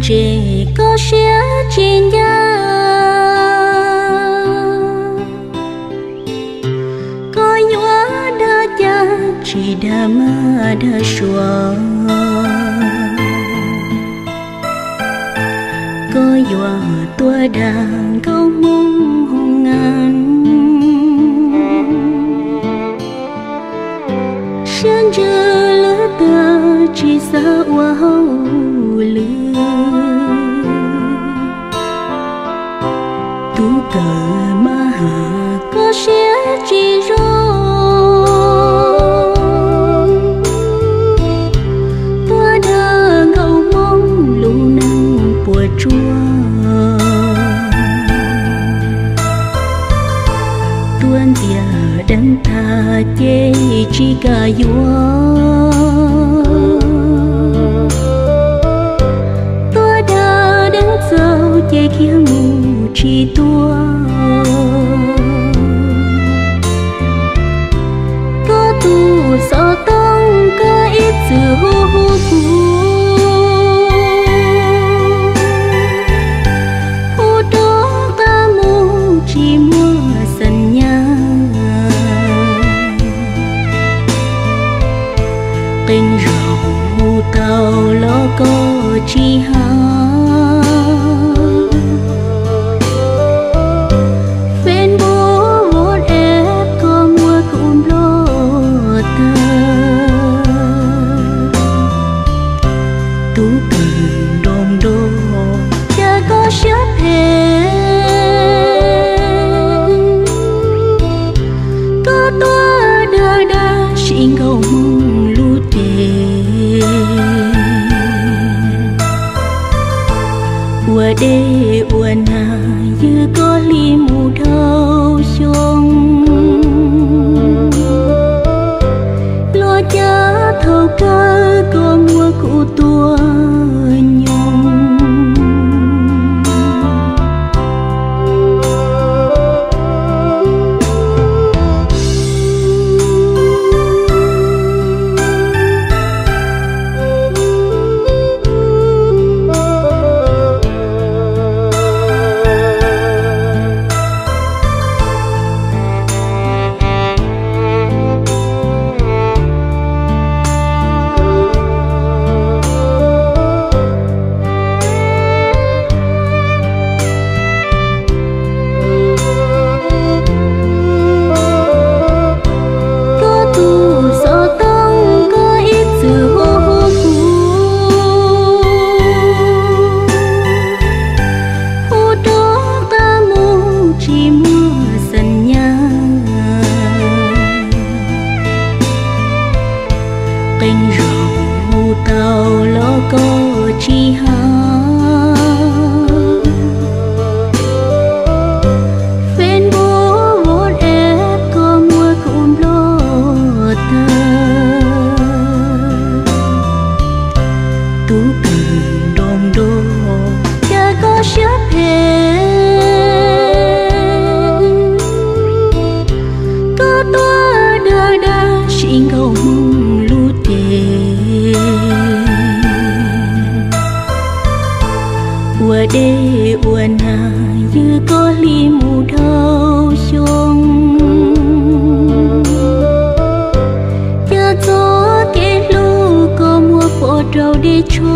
Ces koj siab tsis ncaj, koj yuav dag cas tsis dag maj dag suav, koj yuav tuaj dag nkauj hmoob hoo nas. Siab ntsws lwj tag tsis xav ua hauj lwm, tub kawm maj has koj siab tsis zoo, tuaj dag nkauj hmoob lub neej puas tsuaj. Tuaj ntxias deev tag ces tsis kam yuav, tuaj dag deev txaus ces khiav mus tsis tuaj. Koj tus xov tooj koj ib txwm hu hu kuv, hu rov qab mus tsis muaj xeem nyab. Qee zaug hu tau los koj tsis hais, Facebook WhatsApp koj muab kuv nplo tag. Tub kawm nroo nroo, cas koj siab phem, koj tuaj dag dag sim nkauj hmoob lub cev. Ua dej ua nag ywg koj hli mus dhau xyoo, los cas thaum kawg koj muab kuv tua nyoog. Koj tus xov tooj koj ib txwm hu hu kuv, hu rov qab mus tsis muaj xeem nyab. Qee zaug hu tau los koj tsis hais, Facebook WhatsApp koj muab kuv nplo tag. Tub kawm nroo nroo, cas koj siab phem, koj tuaj dag dag sim nkauj hmoob lub cev. Ua dej ua nag ywg koj hli mus dhau xyoo, cas txoj kev hlub koj muab pov rau dej tsho.